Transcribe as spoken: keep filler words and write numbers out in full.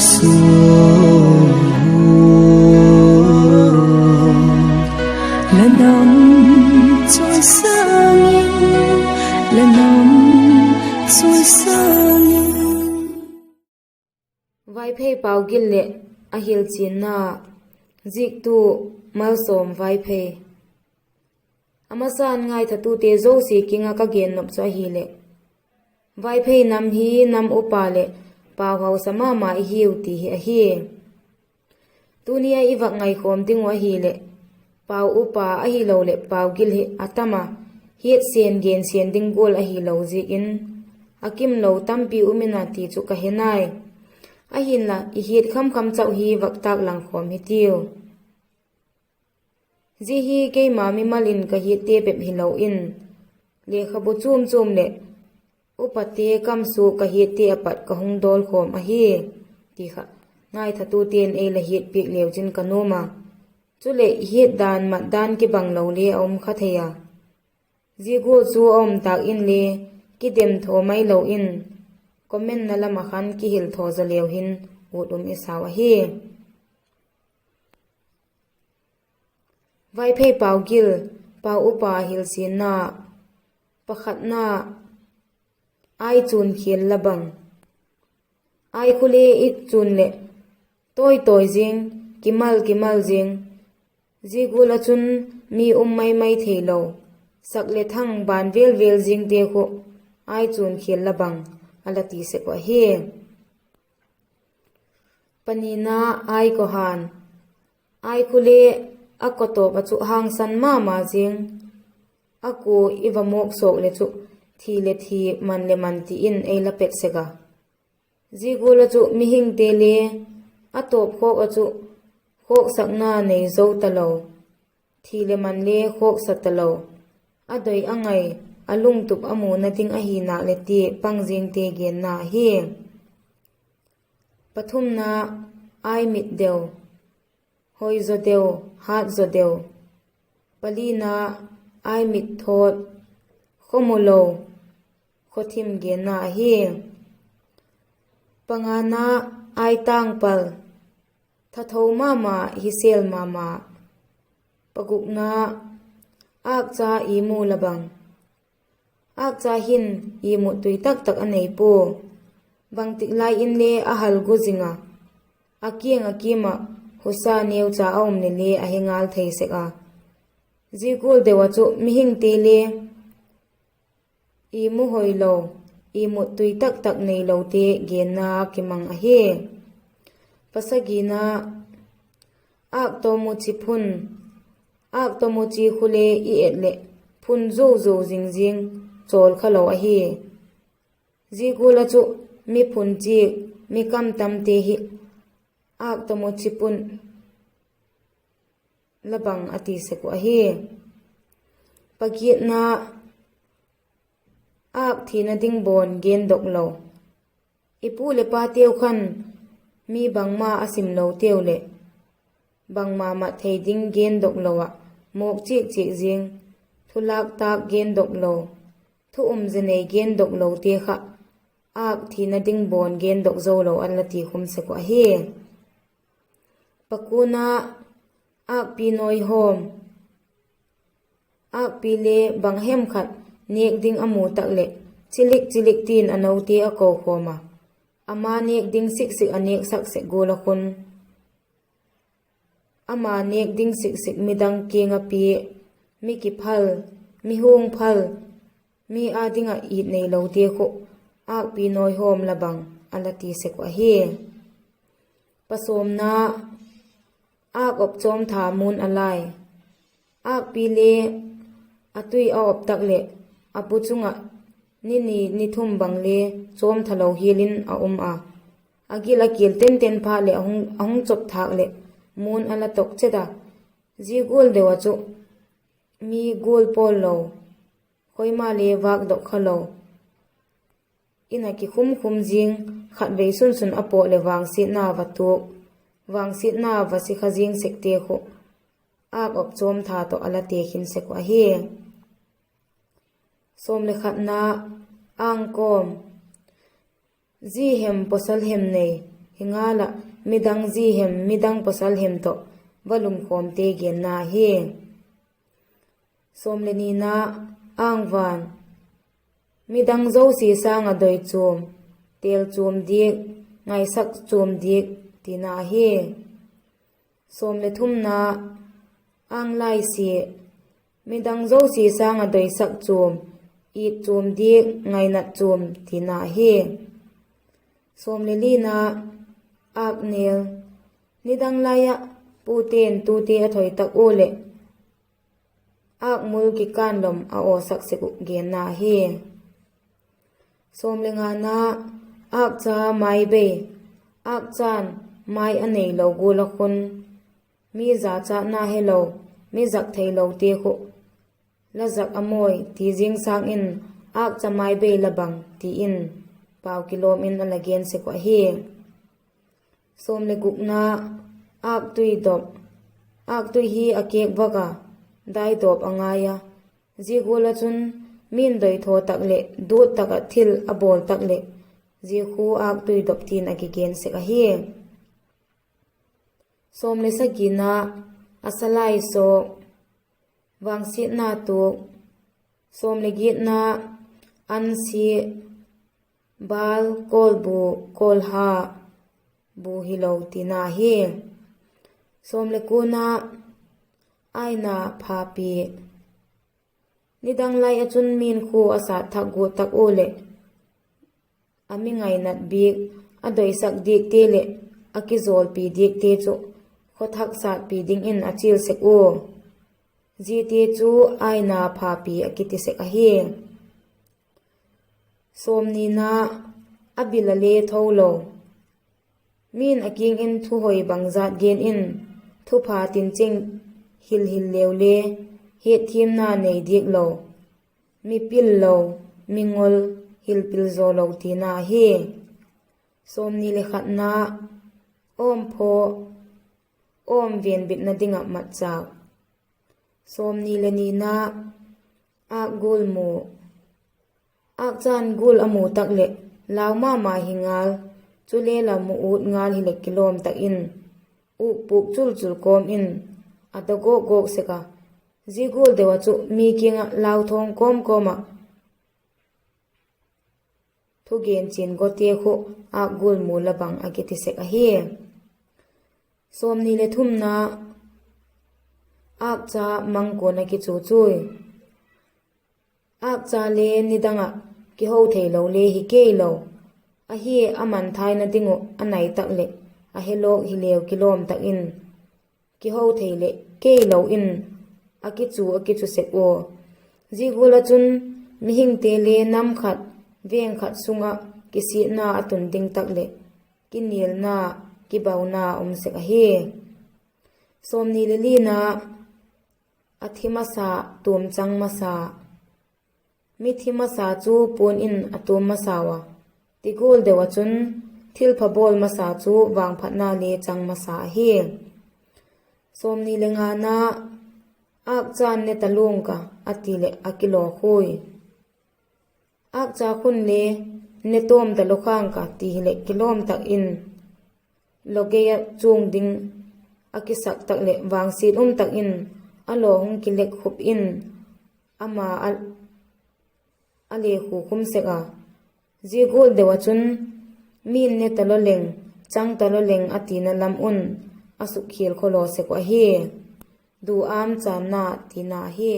Jesu, la nam chawisâng in, la nam chawisâng in. Vaiphei Paugil leh a hilchianna. Ziktu: Malsawm Vaiphei. A masa'n ngaithatute zosia kiang ah ka gen nop chu ahileh, Vaiphei nam hi nam upa leh pau hausa ma ma i hiu ti hi ahi. Tuni a i vak ngaikhawm ding uh ahileh, pau upa ahiloleh paugil hi a tam a, hiatsen gensian ding gual ahilo ziakin, a kimlo tampi um in a ti chu ka he nai. Ahinla, i hiat khamkham chau hi vak tâklang khawm hitiu. Zia hi keima mimal in ka hiatte bep hilo in, lekhabu chuam chuam leh upate kamsuak ka hiatte a pat ka hung dawl khawm ahi, ti kha ngaithatute'n ei la hiatpiak leu chin ka nuam a. Chuleh, hiat dan mat dan kibanglo le a um kha thei a. Zia gual chu a um tâk inle, kidemthaw mailo in, commentna lam ah khan kihilthaw zaw leu hin ut um i sau ahi. Vaiphei paugil, pau upa hilchianna. Pakhatna, ai chun khial la bang. Ai khu le i chun leh tawi tawi zing, kimal kimal zing, zia gual ah chun mi um mai mai theilo, sak le thang ban vel vel zingte khu ai chun khial la bang a la ti sek uh ahi. Panina, ai kawhan. Ai khu le a kawtawp ah chu hangsan ma ma zing, a kua i va mawk sawk leh chu thi le thi, man le man ti in ei la pet sek a. Zia gual ah chu mihingte le a tawp khawk ah chu khawksakna nei zo talo, thi le man le khawksa talo, a doi a ngai, a lungtup a muna ding ahi nak leh ti pang zingte genna ahi. Pathumna, ai mit deu, hoi zaw deu, hât zaw deu. Palina, ai mit thawt, khaw mu lo, khaw thim genna ahi. Pangana, ai tângpal, thatho ma ma, hisel ma ma. Pagukna, âkcha imu la bang. Âkcha hin imut tui tak tak a nei pua. Bangtik lai inle a hal gu zing a, a kiang ah kim ah husa neucha a um leh le a he ngal thei sek a. Zia gual deu ah chu mihingte le imu hoilo, imut tui tak tak neilote genna kimang ahi. Pasagina, âk tawmuchi phun. Âk tawmuchi khu le i et leh phun zuau zuau zing zing, chawl kha lo ahi. Zia gual ah chu mi phun chiak, mi kam tamte hi âk tawmuchi phun la bang a ti sek uh ahi. Pagiatna, âk thina ding bawn gendok lo. I pu leh pateu khan mi bangma a simloteu leh bangma mat thei ding gendok lo ah mawk chiak chiak zing, thulâk tâk gendok lo, thu um ze nei gendok lote kha âk thina ding bawn gendok zo lo a la ti khum sek uh ahi. Pakuana, âkpi nawi hawm. Âkpi le bang hem khat nêk ding a mu tak leh chilik chilik tin a note a kokhawm a, ama nêk ding siksik a nêksak sek gual ah khun, ama nêk ding siksik midang kiang ah pia, mi kiphal, mi hung phal, mi â ding ah it neilote khu âkpi nawi hawm la bang a la ti sek uh ahi. Pasawmna, âk op chawmtha mun a lai. Âkpi le a tui a op tak leh a bu chung ah ni ni ni thum bang le chawmtha lo hial in a um a, a gil a kial tenten phat leh a hung, a hung chawp thâk leh mun a la tok chet a. Zia gual deu ah chu mi gual pawl lo, khoima le vâkdok kha lo in a kikhum khum zing, khatvei sun sun a pawt leh vangsiatna va tuak, vangsiatna va si kha zing sekte khu âk op chawmtha tawh a la tekhin sek uh ahi. Sawm le khatna, ângkawm. Zi hem pawsal hem nei, hi ngal ah, midang zi hem midang pawsal hem tawh va lumkhawmte genna hi. Sawm le nina, ângvan. Midang zosia sâng ah doi chuam, têl chuam diak, ngaisak chuam diak tina hi. Sawm le thumna, âng laisia. Midang zosia sâng ah doisak chuam, it chuam diak, ngainat chuam tina hi. Sawm le lina, âknêl. Nidang lai ah pute'n tute a thoi tak ua leh, âkmul kikânlom a awsak sek uh genna hi. Sawm le ngana, âkcha mai bei. Âkcha'n mai a neilo gual ah khun, mi jachatna helo, mi zak theilote khu la zak a mawi ti zingsâng in, âkcha mai bei la bang ti in pau kilawm in a la gen sek uh ahi. Sawm le gukna, âktui dop. Âktui hi a kêk vak a, dai dawp a ngai a, zia gual ah chun mi'n doithaw tak leh duat tak ah thil a bawl tak leh, zia khu âktui dop tin a kigen sek ahi. Sawm le sagina, a salai sawk, vangsiatna tuak. Sawm le giatna, ansia, bâl, kawlbu, kawlha, bu hilo tina hi. Sawm le kuana, aina phapi. Nidang lai ah chun mi'n khua a sat thak guat tak ua leh, a mi ngainat biak, a doisak diakte leh a kizawlpi diakte chu khawthak satpi dingin a chial sek ua, ziate chu aina phapi a kiti sek ahi. Sawmnina, a bil a le tho lo. Mi'n a kiang in thuhoi bangzat gen in, thupha tinching hil hil leu le, hetthiamna nei diak lo, mipil lo, mingol, hilpil zaw lo tina hi. Sawmni le khatna, awmphaw, awm venbitna ding ah matchâk. Sawmni le nina, âk gul mu. Âkcha'n gul a mu tak leh, lau ma ma hi ngal, chule la mu ut ngal hileh kilawm tak in, uk puk chul chul kawm in a daw gawk gawk sek a, zia gual deu ah chu mi kiang ah lau thawng kawm kawm ah thugen chin gawte khu âk gul mu la bang a kiti sek ahi. Sawmni le thumna, âkcha mangkuan a kichu chu. Âkcha le nidang ah kiho theilo le hi kei lo, ahi, a manthaina ding uh a nai tak leh, a helawk hileu kilawm tak in, kiho thei leh kei lo in a kichu a kichu sek ua. Zia gual ah chun mihingte le nam khat, veng khat sung ah kisiatna a tun ding tak leh, kinialna, kibauna um sek ahi. Sawmni le lina, a thi masa, tuam chang masa. Mi thi masa chu puan in a tuam masau a, ti gual deu ah chun thilpha bawl masa chu vangphatna le chang masa ahi. Sawmni le ngana, âkcha'n ne ta luang ka, a ti leh a kilawkhuai. Âkcha khun le ne tawm ta lukhang ka ti hileh kilawm tak in, lawgei ah chuang ding a kisak tak leh vangsiat um tak in, a law hung kilek khup in, ama a, a lekhu khum sek a. Zia gual deu ah chun, mi'n ne ta law leng, chang ta law leng a tina lam un a sukkhial khawlaw sek uh ahi. Duâm channa tina hi.